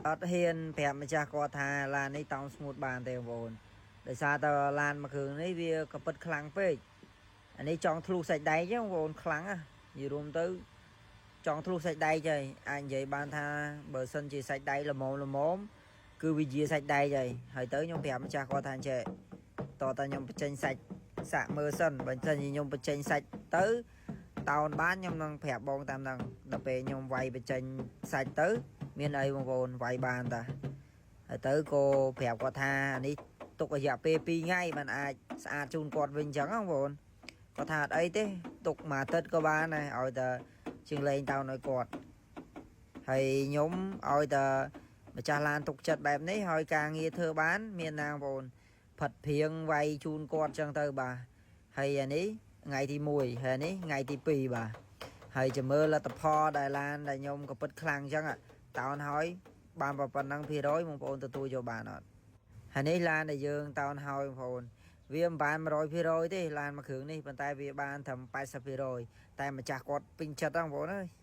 អត់ហ៊ានប្រាប់ម្ចាស់គាត់ថាឡាននេះតោងស្ងួតបានទេបងប្អូនដោយសារតើឡានមួយគ្រឿងនេះវាក៏ពិតខ្លាំងពេកអានេះចង់ធ្លុះសាច់ដែកទេបងប្អូនខ្លាំងណានិយាយរួមទៅចង់ធ្លុះសាច់ដែកហើយអាចនិយាយបានថាបើសិនជាសាច់ដែកល្មមល្មមគឺវាជាសាច់ដែកហើយហើយទៅខ្ញុំប្រាប់ម្ចាស់គាត់ថាអញ្ចេះតើតើខ្ញុំបញ្ចេញសាច់សាក់មើលសិនបើមិនសិនជាខ្ញុំបញ្ចេញសាច់ទៅតោនបានខ្ញុំនឹងប្រាប់បងតាមហ្នឹងដល់ពេលខ្ញុំវាយបញ្ចេញសាច់ទៅ មានអីបងប្អូនវាយបានតាហើយទៅក៏ប្រាប់គាត់ថាអានេះទុករយៈពេល2ថ្ងៃបានអាចស្អាតជូនគាត់វិញអញ្ចឹងបងប្អូនគាត់ថាអត់អីទេទុកមួយអាទិត្យក៏បានដែរឲ្យតែជាងលេងតោនឲ្យគាត់ហើយខ្ញុំឲ្យតែម្ចាស់ឡានទុកចិត្តបែបនេះហើយការងារធ្វើបាន មានណាបងប្អូនផិតព្រៀងវាយជូនគាត់អញ្ចឹងទៅបាទហើយអានេះថ្ងៃទី1ហើយអានេះថ្ងៃទី2បាទហើយចាំមើលលទ្ធផលដែលឡានដែលខ្ញុំក៏ពិតខ្លាំងអញ្ចឹង តោនហើយបានប៉ុណ្ណឹងភាគរយបងប្អូនទទួលយកបានអត់ហើយនេះឡានដែលយើងតោនហើយបងប្អូនវាមិនបាន100%ទេឡានមួយគ្រឿងនេះប៉ុន្តែវាបានត្រឹម80%តែម្ចាស់គាត់ពេញចិត្តហ្នឹងបងប្អូនអើយ។